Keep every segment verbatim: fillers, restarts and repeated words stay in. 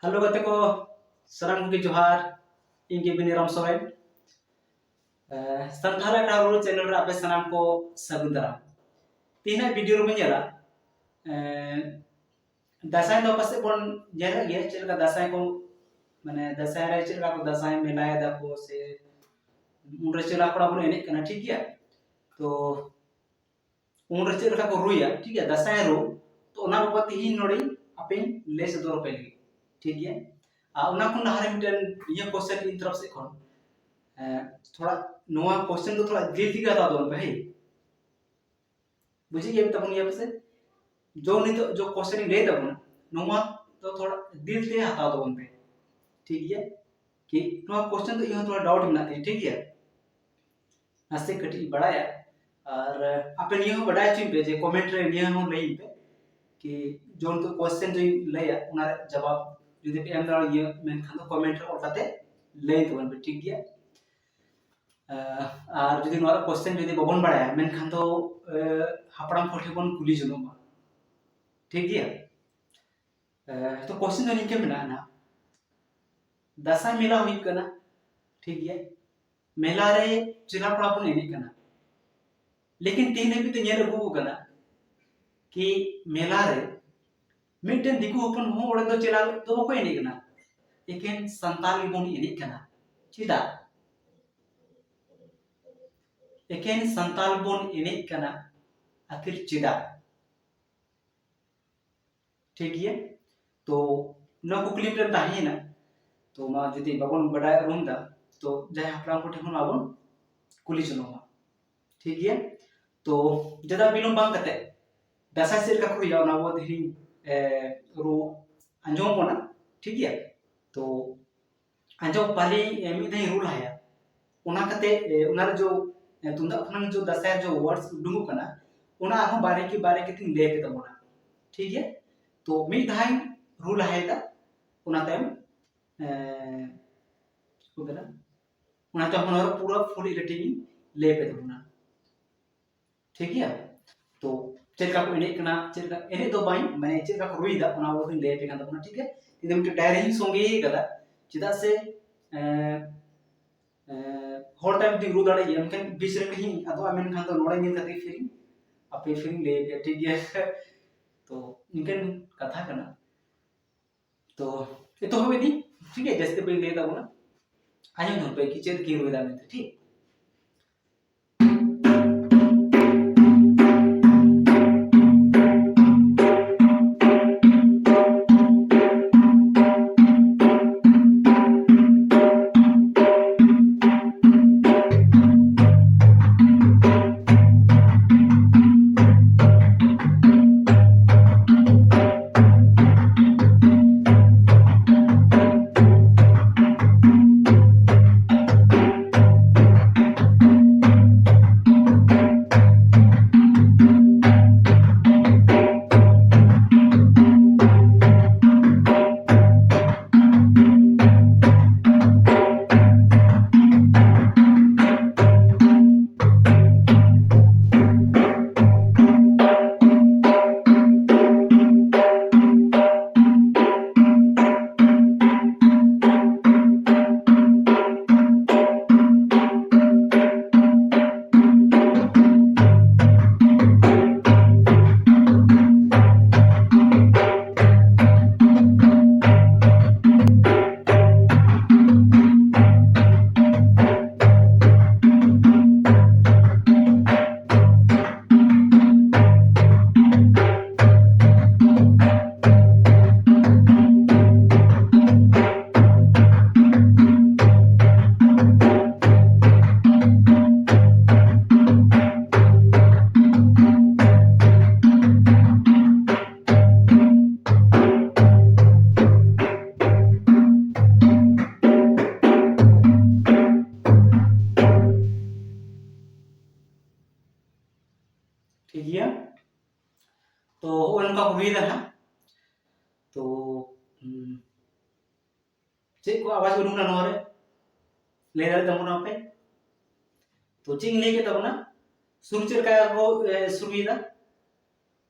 Hello ᱜᱟᱛᱮ ᱠᱚ, ᱥᱟᱱᱟᱢ ᱠᱚᱜᱮ ᱡᱚᱦᱟᱨ᱾ ᱤᱧ ᱜᱮ ᱵᱤᱱᱤᱨᱟᱢ ᱥᱚᱨᱮᱱ᱾ ᱮ, ᱥᱟᱱᱛᱟᱲ ᱟᱠᱷᱲᱟ ᱨᱩ ᱪᱮᱱᱮᱞ ᱨᱮ ᱟᱯᱮ ᱥᱟᱱᱟᱢ ᱠᱚ ᱥᱟᱹᱜᱩᱱ ᱫᱟᱨᱟᱢ᱾ ᱛᱮᱦᱮᱧᱟᱜ ᱵᱷᱤᱰᱤᱭᱳ ᱨᱮᱵᱚᱱ ᱧᱮᱞᱟ, ᱮ, ᱫᱟᱸᱥᱟᱭ ᱫᱚ ᱯᱟᱥᱮᱡ ᱵᱚᱱ ᱧᱮᱞᱮᱫ ᱜᱮᱭᱟ, ᱪᱮᱫ ᱞᱮᱠᱟ ᱫᱟᱸᱥᱟᱭ ᱠᱚ, ᱢᱟᱱᱮ ᱫᱟᱸᱥᱟᱭ ᱨᱮ ᱪᱮᱫ ᱞᱮᱠᱟ ᱠᱚ ᱫᱟᱸᱥᱟᱭ ᱢᱮᱞᱟᱭ ᱫᱟᱠᱚ ᱥᱮ ᱩᱱᱨᱮ ᱪᱮᱫ ᱞᱮᱠᱟ ᱠᱚᱲᱟ ᱵᱚᱱ ᱮᱱᱮᱡ ᱠᱟᱱᱟ, ᱴᱷᱤᱠ ᱜᱮᱭᱟ? ᱛᱚ ᱩᱱᱨᱮ ᱪᱮᱫ ᱞᱮᱠᱟ ᱠᱚ ᱨᱩᱭᱟ, ᱴᱷᱤᱠ ᱜᱮᱭᱟ, ᱫᱟᱸᱥᱟᱭ ᱨᱩ᱾ ᱛᱚ ᱚᱱᱟ ᱵᱟᱵᱚᱫ ᱛᱮᱦᱤᱧ ᱱᱚᱰᱮᱧ ᱟᱯᱮᱧ ᱞᱟᱹᱭ ᱥᱚᱫᱚᱨ ᱟᱯᱮ ᱞᱟᱹᱜᱤᱫ, ᱴᱷᱤᱠ ᱜᱮᱭᱟ? ᱟᱨ ᱚᱱᱟ ᱠᱷᱚᱱ ᱞᱟᱦᱟᱨᱮ ᱢᱤᱫᱴᱮᱱ ᱤᱭᱟᱹ ᱠᱚᱥᱪᱮᱱ ᱤᱧ ᱛᱚᱨᱚᱯ ᱥᱮᱫ ᱠᱷᱚᱱ, ᱮ, ᱛᱷᱚᱲᱟ ᱱᱚᱣᱟ ᱠᱚᱥᱪᱮᱱ ᱫᱚ ᱛᱷᱚᱲᱟ ᱫᱤᱞ ᱛᱮᱜᱮ ᱦᱟᱛᱟᱣ ᱛᱟᱵᱚᱱ ᱯᱮ, ᱦᱮᱸ? ᱵᱩᱡᱷᱟᱹᱣ ᱜᱮᱭᱟ ᱛᱟᱵᱚᱱ ᱜᱮᱭᱟ ᱯᱮᱥᱮ? ᱡᱚ ᱱᱤᱛᱚᱜ ᱡᱚ ᱠᱚᱥᱪᱮᱱ ᱤᱧ ᱞᱟᱹᱭ ᱛᱟᱵᱚᱱᱟ, ᱱᱚᱣᱟ ᱫᱚ ᱛᱷᱚᱲᱟ ᱫᱤᱞ ᱛᱮ ᱦᱟᱛᱟᱣ ᱛᱟᱵᱚᱱ ᱯᱮ, ᱴᱷᱤᱠ ᱜᱮᱭᱟ? ᱠᱤ ᱱᱚᱣᱟ ᱠᱚᱥᱪᱮᱱ ᱫᱚ ᱤᱧ ᱦᱚᱸ ᱛᱷᱚᱲᱟ ᱰᱟᱣᱩᱴ ᱢᱮᱱᱟᱜ ᱛᱤᱧᱟ, ᱴᱷᱤᱠ ᱜᱮᱭᱟ? ᱱᱟᱥᱮ ᱠᱟᱹᱴᱤᱡ ᱤᱧ ᱵᱟᱲᱟᱭᱟ, ᱟᱨ ᱟᱯᱮ ᱱᱤᱭᱟᱹ ᱦᱚᱸ ᱵᱟᱰᱟᱭ ᱦᱚᱪᱚᱧ ᱯᱮ ᱡᱮ ᱠᱚᱢᱮᱱᱴ ᱨᱮ ᱱᱤᱭᱟᱹ ᱦᱚᱸ ᱞᱟᱹᱭᱟᱹᱧ ᱯᱮ ᱠᱤ ᱡᱚ ᱱᱤᱛᱚᱜ ᱠᱚᱥᱪᱮᱱ ᱫᱚᱧ ᱞᱟᱹᱭᱟ, ᱚᱱᱟ ᱨᱮᱭᱟᱜ ᱡᱟᱵᱟᱵ ᱡᱩᱫᱤ ᱯᱮ ᱮᱢ ᱫᱟᱲᱮᱭᱟᱹᱧᱟ, ᱢᱮᱱᱠᱷᱟᱱ ᱫᱚ ᱠᱚᱢᱮᱱᱴ ᱨᱮ ᱚᱞ ᱠᱟᱛᱮ ᱞᱟᱹᱭ ᱛᱟᱵᱚᱱ ᱯᱮ, ᱴᱷᱤᱠ ᱜᱮᱭᱟ? ᱟᱨ ᱡᱩᱫᱤ ᱱᱚᱣᱟ ᱨᱮᱭᱟᱜ ᱠᱚᱥᱪᱮᱱ ᱡᱩᱫᱤ ᱵᱟᱵᱚᱱ ᱵᱟᱲᱟᱭᱟ, ᱢᱮᱱᱠᱷᱟᱱ ᱫᱚ ᱦᱟᱯᱲᱟᱢ ᱠᱚ ᱴᱷᱮᱱ ᱵᱚᱱ ᱠᱩᱞᱤ ᱡᱚᱱᱚᱜ ᱢᱟ, ᱴᱷᱤᱠ ᱜᱮᱭᱟ? ᱛᱚ ᱠᱚᱥᱪᱮᱱ ᱫᱚ ᱱᱤᱝᱠᱟᱹ ᱢᱮᱱᱟᱜᱼᱟ ᱱᱟᱦᱟᱜ, ᱫᱟᱸᱥᱟᱭ ᱢᱮᱞᱟ ᱦᱩᱭᱩᱜ ᱠᱟᱱᱟ, ᱴᱷᱤᱠ ᱜᱮᱭᱟ? ᱢᱮᱞᱟ ᱨᱮ ᱪᱮᱞᱟ ᱠᱚᱲᱟ ᱵᱚᱱ ᱮᱱᱮᱡ ᱠᱟᱱᱟ, ᱞᱮᱠᱤᱱ ᱛᱮᱦᱮᱧ ᱦᱟᱹᱵᱤᱡ ᱛᱮ ᱧᱮᱞ ᱟᱹᱜᱩ ᱟᱠᱟᱱᱟ ᱠᱤ ᱢᱮᱞᱟ ᱨᱮ ᱢᱤᱫᱴᱮᱱ ᱫᱤᱠᱩ ᱦᱚᱯᱚᱱ ᱦᱚᱸ ᱚᱸᱰᱮ ᱫᱚ ᱪᱮᱞᱟ ᱫᱚ ᱵᱟᱠᱚ ᱮᱱᱮᱡ ᱠᱟᱱᱟ, ᱮᱠᱮᱱ ᱥᱟᱱᱛᱟᱲ ᱜᱮᱵᱚᱱ ᱮᱱᱮᱡ ᱠᱟᱱᱟ᱾ ᱪᱮᱫᱟᱜ? ᱮᱠᱮᱱ ᱥᱟᱱᱛᱟᱲ ᱵᱚᱱ ᱮᱱᱮᱡ ᱠᱟᱱᱟ, ᱟᱹᱠᱷᱤᱨ ᱪᱮᱫᱟᱜ? ᱴᱷᱤᱠ ᱜᱮᱭᱟ, ᱛᱚ ᱱᱚᱣᱟ ᱠᱩᱠᱞᱤ ᱢᱤᱫᱴᱮᱱ ᱛᱟᱦᱮᱸᱭᱮᱱᱟ᱾ ᱛᱚ ᱚᱱᱟ ᱡᱩᱫᱤ ᱵᱟᱵᱚᱱ ᱵᱟᱰᱟᱭ ᱩᱨᱩᱢ ᱮᱫᱟ, ᱛᱚ ᱡᱟᱦᱟᱸᱭ ᱦᱟᱯᱲᱟᱢ ᱠᱚᱴᱷᱮᱱ ᱠᱷᱚᱱ ᱟᱵᱚᱱ ᱠᱩᱞᱤ ᱡᱚᱱᱚᱜ ᱢᱟ, ᱴᱷᱤᱠ ᱜᱮᱭᱟ? ᱛᱚ ᱡᱟᱫᱟ ᱵᱤᱞᱚᱢ ᱵᱟᱝ ᱠᱟᱛᱮ ᱫᱟᱸᱥᱟᱭ ᱪᱮᱫ ᱞᱮᱠᱟ ᱠᱚ ᱦᱩᱭᱩᱜᱼᱟ, ᱚᱱᱟ ᱵᱚ ᱛᱮᱦᱮᱧ ᱨᱩ ᱟᱸᱡᱚᱢ ᱵᱚᱱᱟ, ᱴᱷᱤᱠ ᱜᱮᱭᱟ? ᱛᱚ ᱟᱸᱡᱚᱢ ᱯᱟᱞᱮ ᱢᱤᱫ ᱫᱷᱟᱣ ᱤᱧ ᱨᱩ ᱞᱟᱦᱟᱭᱟ, ᱚᱱᱟ ᱠᱟᱛᱮ ᱚᱱᱟ ᱨᱮ ᱡᱚ ᱛᱩᱢᱫᱟᱜ ᱠᱷᱚᱱᱟᱜ ᱡᱚ ᱫᱟᱸᱥᱟᱭ ᱡᱚ ᱣᱟᱨᱰᱥ ᱩᱰᱩᱝᱚᱜ ᱠᱟᱱᱟ, ᱚᱱᱟ ᱟᱨᱦᱚᱸ ᱵᱟᱨᱮ ᱠᱤ ᱵᱟᱨᱮ ᱠᱟᱛᱮᱧ ᱞᱟᱹᱭ ᱟᱯᱮ ᱛᱟᱵᱚᱱᱟ, ᱴᱷᱤᱠ ᱜᱮᱭᱟ? ᱛᱚ ᱢᱤᱫ ᱫᱷᱟᱣ ᱤᱧ ᱨᱩ ᱞᱟᱦᱟᱭᱮᱫᱟ, ᱚᱱᱟ ᱛᱟᱭᱚᱢ ᱮ, ᱪᱮᱫ ᱠᱚ ᱢᱮᱱᱟ, ᱚᱱᱟ ᱛᱟᱭᱚᱢ ᱚᱱᱟ ᱯᱩᱨᱟᱹ ᱯᱷᱩᱞ ᱨᱮᱴᱤᱝ ᱤᱧ ᱞᱟᱹᱭ ᱟᱯᱮ ᱛᱟᱵᱚᱱᱟ, ᱴᱷᱤᱠ ᱜᱮᱭᱟ? ᱛᱚ ᱪᱮᱫ ᱞᱮᱠᱟ ᱠᱚ ᱮᱱᱮᱡ ᱠᱟᱱᱟ, ᱪᱮᱫ ᱞᱮᱠᱟ ᱮᱱᱮᱡ ᱫᱚ ᱵᱟᱝ, ᱢᱟᱱᱮ ᱪᱮᱫ ᱞᱮᱠᱟ ᱠᱚ ᱨᱩᱭᱮᱫᱟ, ᱚᱱᱟ ᱠᱚ ᱤᱧ ᱞᱟᱹᱭ ᱟᱯᱮ ᱠᱟᱱ ᱛᱟᱵᱚᱱᱟ, ᱴᱷᱤᱠ ᱜᱮᱭᱟ? ᱤᱧ ᱫᱚ ᱢᱤᱫᱴᱮᱱ ᱰᱟᱭᱨᱤ ᱦᱚᱸᱧ ᱥᱚᱸᱜᱮ ᱟᱠᱟᱫᱟ, ᱪᱮᱫᱟᱜ ᱥᱮ ᱮᱸ, ᱮᱸ, ᱦᱚᱲ ᱴᱟᱭᱤᱯ ᱫᱚᱧ ᱨᱩ ᱫᱟᱲᱮᱭᱟᱜ ᱜᱮᱭᱟ, ᱢᱮᱱᱠᱷᱟᱱ ᱵᱤᱪ ᱨᱮ ᱠᱟᱹᱴᱤᱡ ᱤᱧ ᱟᱫᱚᱜᱼᱟ, ᱢᱮᱱᱠᱷᱟᱱ ᱫᱚ ᱱᱚᱰᱮ ᱧᱮᱞ ᱠᱟᱛᱮ ᱯᱷᱤᱨᱤᱧ, ᱟᱯᱮ ᱯᱷᱤᱨᱤᱧ ᱞᱟᱹᱭ ᱟᱯᱮᱭᱟ, ᱴᱷᱤᱠ ᱜᱮᱭᱟ? ᱛᱚ ᱱᱤᱝᱠᱟᱹᱱ ᱠᱟᱛᱷᱟ ᱠᱟᱱᱟ᱾ ᱛᱚ ᱮᱛᱚᱦᱚᱵ ᱤᱫᱤ, ᱴᱷᱤᱠ ᱜᱮᱭᱟ? ᱡᱟᱹᱥᱛᱤ ᱵᱟᱹᱧ ᱞᱟᱹᱭ ᱛᱟᱵᱚᱱᱟ, ᱟᱸᱡᱚᱢ ᱫᱷᱚᱨ ᱯᱮ ᱠᱤ ᱪᱮᱫ ᱠᱤᱧ ᱨᱩᱭ ᱫᱟ ᱢᱮᱱᱛᱮ, ᱴᱷᱤᱠ? ᱴᱷᱤᱠ ᱜᱮᱭᱟ, ᱛᱚ ᱦᱚᱸᱜᱼᱚᱭ ᱱᱚᱝᱠᱟ ᱠᱚ ᱦᱩᱭ ᱮᱫᱟ ᱦᱟᱸᱜ᱾ ᱛᱚ ᱦᱩᱸ, ᱪᱮᱫ ᱠᱚ ᱟᱣᱟᱡ ᱩᱰᱩᱝ ᱮᱱᱟ ᱱᱚᱣᱟ ᱨᱮ? ᱞᱟᱹᱭ ᱫᱟᱲᱮᱭᱟᱜ ᱛᱟᱵᱚᱱᱟ ᱯᱮ? ᱛᱚ ᱪᱮᱫ ᱤᱧ ᱞᱟᱹᱭ ᱠᱮᱫ ᱛᱟᱵᱚᱱᱟ, ᱥᱩᱨ ᱪᱮᱫ ᱞᱮᱠᱟ ᱠᱚ ᱮ, ᱥᱩᱨᱩᱭᱮᱫᱟ?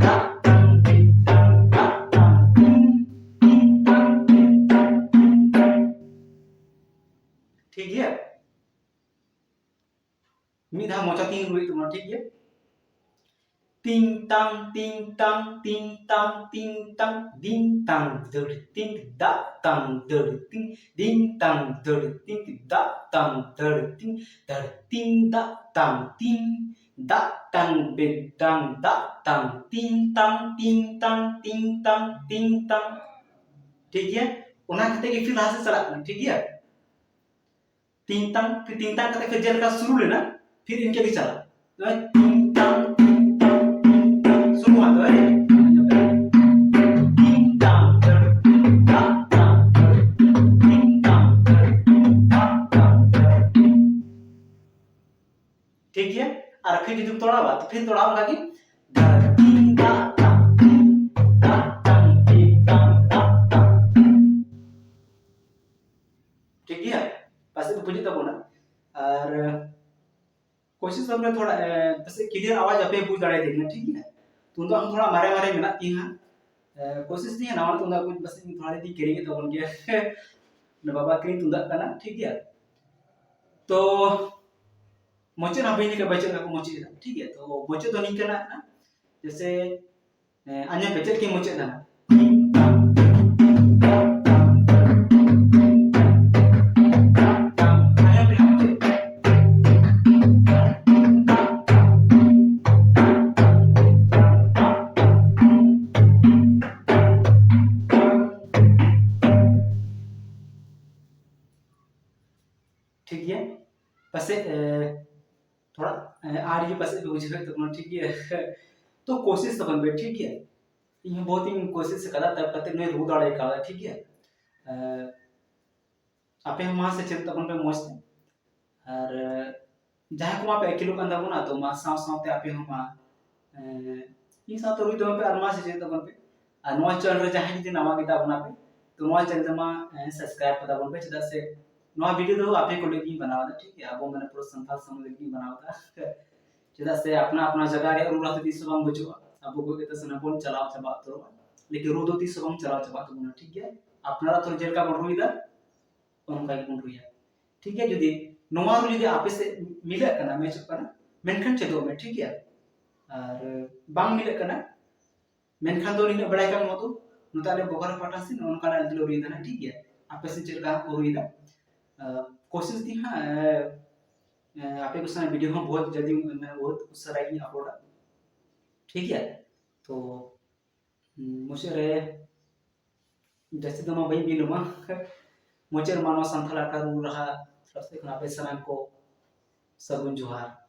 ᱫᱟᱜ ᱛᱟᱝ ᱫᱤᱱ ᱛᱟᱝ ᱫᱟᱜ ᱛᱟᱝ ᱫᱤᱱ, ᱫᱤᱱ ᱛᱟᱝ ᱫᱤᱱ ᱛᱟᱝ ᱫᱤᱱ ᱛᱟᱝ᱾ ᱴᱷᱤᱠ ᱜᱮᱭᱟ᱾ ᱢᱤᱫ ᱫᱷᱟᱣ ᱢᱚᱪᱟ ᱛᱤᱧ ᱨᱩᱭᱮᱫ ᱛᱟᱵᱚᱱᱟ, ᱴᱷᱤᱠ ᱜᱮᱭᱟ? ᱛᱤᱝ ᱛᱟᱝ, ᱛᱤᱝ ᱛᱟᱝ, ᱛᱤᱝ ᱛᱟᱝ, ᱛᱤᱝ ᱛᱟᱝ, ᱫᱟᱹᱲ ᱛᱤᱝ, ᱫᱟᱜ ᱛᱟᱝ, ᱫᱟᱹᱲ ᱛᱤᱝ, ᱫᱤᱝ ᱛᱟᱝ, ᱫᱟᱹᱲ ᱛᱤᱝ, ᱫᱟᱜ ᱛᱟᱝ, ᱫᱟᱹᱲ ᱛᱤᱝ, ᱫᱟᱹᱲ ᱛᱤᱝ, ᱫᱟᱜ ᱛᱟᱝ, ᱛᱤᱝ, ᱫᱟᱜ ᱴᱟᱝ ᱵᱮᱜᱽ ᱰᱟᱝ ᱫᱟᱜ ᱴᱟᱝ ᱛᱤᱝ ᱛᱟᱝ ᱛᱤᱝ ᱛᱟᱝ ᱛᱤᱝ ᱛᱟᱝ ᱛᱤᱝ ᱛᱟᱝ᱾ ᱴᱷᱤᱠ ᱜᱮᱭᱟ, ᱚᱱᱟ ᱠᱟᱛᱮ ᱜᱮ ᱯᱷᱤᱨ ᱞᱟᱦᱟ ᱥᱮᱫ ᱪᱟᱞᱟᱜ ᱠᱟᱱᱟ᱾ ᱴᱷᱤᱠ ᱜᱮᱭᱟ, ᱛᱤᱝ ᱛᱟᱝ ᱯᱷᱤᱨ ᱛᱤᱝ ᱛᱟᱝ ᱠᱟᱛᱮ ᱯᱷᱤᱨ ᱡᱮᱞᱮᱠᱟ ᱥᱩᱨᱩ ᱞᱮᱱᱟ, ᱯᱷᱤᱨ ᱤᱱᱠᱟᱹ ᱜᱮ ᱪᱟᱞᱟᱜ᱾ ᱛᱤᱝ ᱛᱟᱝ ᱛᱤᱝ ᱛᱟᱝ ᱛᱤᱝ ᱛᱟᱝ ᱥᱩᱨᱩ ᱢᱟ ᱛᱚ, ᱦᱮᱸ? ᱛᱤᱝ ᱛᱟᱝ ᱛᱤᱝ ᱛᱟᱝ ᱛᱤᱝ ᱛᱟᱝ ᱛᱤᱝ ᱛᱟᱝ᱾ ᱴᱷᱤᱠ ᱜᱮᱭᱟ, ᱟᱨ ᱯᱷᱤᱨ ᱡᱩᱫᱤᱢ ᱛᱚᱲᱟᱣᱟ ᱛᱚ ᱯᱷᱤᱨ ᱛᱚᱲᱟᱣ ᱚᱱᱠᱟ ᱜᱮ᱾ ᱴᱷᱤᱠ ᱜᱮᱭᱟ, ᱯᱟᱥᱮᱡ ᱯᱮ ᱵᱩᱡᱮᱫ ᱛᱟᱵᱚᱱᱟ᱾ ᱟᱨ ᱠᱳᱥᱤᱥ ᱛᱟᱵᱚᱱ ᱯᱮ ᱛᱷᱚᱲᱟ, ᱮ, ᱯᱟᱥᱮᱡ clear ᱟᱣᱟᱡᱽ ᱟᱯᱮ ᱵᱩᱡᱽ ᱫᱟᱲᱮᱭᱟᱫᱤᱧ ᱠᱟᱱᱟ᱾ ᱴᱷᱤᱠ ᱜᱮᱭᱟ, ᱛᱩᱢᱫᱟᱜ ᱦᱚᱸ ᱛᱷᱚᱲᱟ ᱢᱟᱨᱮ ᱢᱟᱨᱮ ᱢᱮᱱᱟᱜ ᱛᱤᱧᱟ ᱦᱟᱸᱜ᱾ ᱮ, ᱠᱳᱥᱤᱥ ᱛᱤᱧ ᱱᱟᱣᱟ ᱛᱩᱢᱫᱟᱜ ᱠᱚ ᱯᱟᱥᱮᱡ ᱛᱷᱚᱲᱟ ᱡᱩᱫᱤ ᱠᱤᱨᱤᱧ ᱮᱫ ᱛᱟᱵᱚᱱ ᱜᱮᱭᱟ᱾ ᱵᱟᱵᱟ ᱠᱤᱨᱤᱧ ᱛᱩᱢᱫᱟᱜ ᱠᱟᱱᱟ᱾ ᱴᱷᱤᱠ ᱜᱮᱭᱟ, ᱛᱚ ᱢᱩᱪᱟᱹᱫ ᱦᱟᱸᱜ ᱵᱟᱹᱧ ᱞᱟᱹᱭ ᱠᱟᱜ ᱵᱟᱹᱧ ᱪᱮᱫ ᱞᱮᱠᱟ ᱠᱚ ᱢᱩᱪᱟᱹᱫ ᱮᱫᱟ᱾ ᱴᱷᱤᱠ ᱜᱮᱭᱟ, ᱛᱚ ᱢᱩᱪᱟᱹᱫ ᱫᱚ ᱱᱤᱝᱠᱟᱹ ᱱᱟᱜ ᱠᱟᱱᱟ, ᱡᱮᱭᱥᱮ, ᱮ, ᱟᱸᱡᱚᱢ ᱯᱮ ᱪᱮᱫ ᱞᱮᱠᱟᱧ ᱢᱩᱪᱟᱹᱫ ᱮᱫᱟ᱾ ᱟᱸᱡᱚᱢ ᱯᱮ ᱦᱟᱸᱜ ᱢᱩᱪᱟᱹᱫ᱾ ᱴᱷᱤᱠ ᱜᱮᱭᱟ, ᱯᱟᱥᱮᱡ, ᱮ, ᱛᱷᱚᱲᱟ, ᱮ, ᱟᱨ ᱤᱭᱟᱹ ᱯᱟᱥᱮᱡ ᱯᱮ ᱵᱩᱡᱷᱟᱹᱣ ᱠᱟᱜ ᱛᱟᱵᱚᱱᱟ᱾ ᱴᱷᱤᱠ ᱜᱮᱭᱟ, ᱛᱚ ᱠᱳᱥᱤᱥ ᱛᱟᱵᱚᱱ ᱯᱮ᱾ ᱴᱷᱤᱠ ᱜᱮᱭᱟ, ᱤᱧ ᱦᱚᱸ ᱵᱚᱦᱩᱛ ᱤᱧ ᱠᱳᱥᱤᱥ ᱟᱠᱟᱫᱟ, ᱛᱟᱵ ᱠᱟᱛᱮ ᱱᱩᱭ ᱨᱩ ᱫᱟᱲᱮ ᱠᱟᱣᱫᱟ᱾ ᱴᱷᱤᱠ ᱜᱮᱭᱟ, ᱮ, ᱟᱯᱮ ᱦᱚᱸ ᱢᱟ ᱥᱮᱪᱮᱫ ᱛᱟᱵᱚᱱ ᱯᱮ ᱢᱚᱡᱽ ᱛᱮ᱾ ᱟᱨ, ᱮ, ᱡᱟᱦᱟᱸᱭ ᱠᱚ ᱢᱟ ᱯᱮ ᱟᱹᱠᱤᱞᱚᱜ ᱠᱟᱱ ᱛᱟᱵᱚᱱᱟ, ᱛᱚ ᱢᱟ ᱥᱟᱶ ᱥᱟᱶᱛᱮ ᱟᱯᱮ ᱦᱚᱸ ᱢᱟ, ᱮ, ᱤᱧ ᱥᱟᱶᱛᱮ ᱨᱩᱭ ᱛᱟᱵᱚᱱ ᱯᱮ ᱟᱨ ᱢᱟ ᱥᱮᱪᱮᱫ ᱛᱟᱵᱚᱱ ᱯᱮ᱾ ᱟᱨ ᱱᱚᱣᱟ channel ᱨᱮ ᱡᱟᱦᱟᱸᱭ ᱡᱩᱫᱤ ᱱᱟᱣᱟ ᱜᱮ ᱛᱟᱵᱚᱱᱟ ᱯᱮ, ᱛᱚ ᱱᱚᱣᱟ channel ᱢᱟ, ᱮ, subscribe ᱠᱟᱛᱟ ᱵᱚᱱ ᱯᱮ, ᱪᱮᱫᱟᱜ ᱥᱮ ᱱᱚᱣᱟ video ᱫᱚ ᱟᱯᱮ ᱠᱚ ᱞᱟᱹᱜᱤᱫ ᱤᱧ ᱵᱮᱱᱟᱣ ᱮᱫᱟ᱾ ᱴᱷᱤᱠ ᱜᱮᱭᱟ, ᱟᱵᱚ ᱢᱟᱱᱮ ᱯᱩᱨᱟᱹ ᱥᱟᱱᱛᱟᱲ ᱥᱚᱢᱟᱡᱽ ᱞᱟᱹᱜᱤᱫ ᱤᱧ ᱵᱮᱱᱟᱣ ᱮᱫᱟ᱾ ᱪᱮᱫᱟᱜ ᱥᱮ ᱟᱯᱱᱟ ᱟᱯᱱᱟ ᱡᱟᱭᱜᱟ ᱨᱮ ᱨᱩ ᱨᱟᱦᱟ ᱫᱚ ᱛᱤᱥ ᱦᱚᱸ ᱵᱟᱝ ᱜᱩᱡᱩᱜᱼᱟ, ᱟᱵᱚ ᱠᱚ ᱜᱮ ᱛᱚ ᱥᱟᱱᱟᱢ ᱵᱚᱱ ᱪᱟᱞᱟᱣ ᱪᱟᱵᱟ ᱩᱛᱟᱹᱨᱚᱜᱼᱟ, ᱞᱮᱠᱤᱱ ᱨᱩ ᱫᱚ ᱛᱤᱥ ᱦᱚᱸ ᱵᱟᱝ ᱪᱟᱞᱟᱣ ᱪᱟᱵᱟᱜ ᱛᱟᱵᱚᱱᱟ᱾ ᱴᱷᱤᱠ ᱜᱮᱭᱟ, ᱟᱯᱱᱟᱨᱟᱜ ᱛᱚ ᱡᱮᱞᱮᱠᱟ ᱵᱚᱱ ᱨᱩᱭᱮᱫᱟ, ᱚᱱᱠᱟ ᱜᱮᱵᱚᱱ ᱨᱩᱭᱟ᱾ ᱴᱷᱤᱠ ᱜᱮᱭᱟ, ᱡᱩᱫᱤ ᱱᱚᱣᱟ ᱨᱩ ᱡᱩᱫᱤ ᱟᱯᱮ ᱥᱮᱫ ᱢᱤᱞᱟᱹᱜ ᱠᱟᱱᱟ, ᱢᱮᱪᱚᱜ ᱠᱟᱱᱟ, ᱢᱮᱱᱠᱷᱟᱱ ᱪᱮᱫᱚᱜ ᱢᱮ᱾ ᱴᱷᱤᱠ ᱜᱮᱭᱟ, ᱟᱨ ᱵᱟᱝ ᱢᱤᱞᱟᱹᱜ ᱠᱟᱱᱟ, ᱢᱮᱱᱠᱷᱟᱱ ᱫᱚ ᱱᱤᱱᱟᱹᱜ ᱵᱟᱲᱟᱭ ᱠᱟᱜ ᱢᱟ ᱛᱚ, ᱱᱚᱛᱮ ᱟᱞᱮ ᱵᱚᱠᱟᱨᱚ ᱯᱟᱦᱴᱟ ᱥᱮᱫ ᱱᱚᱜᱼᱚ ᱱᱚᱝᱠᱟᱱᱟᱜ ᱟᱞᱮ ᱫᱚᱞᱮ ᱨᱩᱭᱮᱫᱟ ᱱᱟᱜ᱾ ᱴᱷᱤᱠ ᱜᱮᱭᱟ, ᱟᱯᱮ ᱥᱮᱫ ᱪᱮᱫ ᱞᱮᱠᱟ ᱠᱚ ᱨᱩᱭᱮᱫᱟ? ᱟᱨ ᱠᱳᱥᱤᱥ ᱫᱤᱧ ᱦᱟᱸᱜ, ᱮ, ᱟᱯᱮ ᱠᱚ ᱥᱟᱶ ᱵᱷᱤᱰᱤᱭᱳ ᱦᱚᱸ ᱵᱚᱦᱩᱛ ᱡᱚᱞᱫᱤ, ᱢᱟᱱᱮ, ᱵᱚᱦᱩᱛ ᱩᱥᱟᱹᱨᱟ ᱜᱤᱧ ᱟᱯᱞᱳᱰᱟ, ᱴᱷᱤᱠ ᱜᱮᱭᱟ? ᱛᱚ ᱢᱩᱪᱟᱹᱫ ᱨᱮ ᱡᱟᱹᱥᱛᱤ ᱫᱚ ᱢᱟ ᱵᱟᱹᱧ ᱵᱤᱞᱚᱢᱟ᱾ ᱢᱩᱪᱟᱹᱫ ᱨᱮ ᱢᱟ ᱱᱚᱣᱟ ᱥᱟᱱᱛᱟᱲ ᱟᱠᱷᱲᱟ ᱨᱩ ᱨᱟᱦᱟ ᱛᱚᱨᱚᱯ ᱥᱮᱫ ᱠᱷᱚᱱ ᱟᱯᱮ ᱥᱟᱱᱟᱢ ᱠᱚ ᱥᱟᱹᱜᱩᱱ ᱡᱚᱦᱟᱨ᱾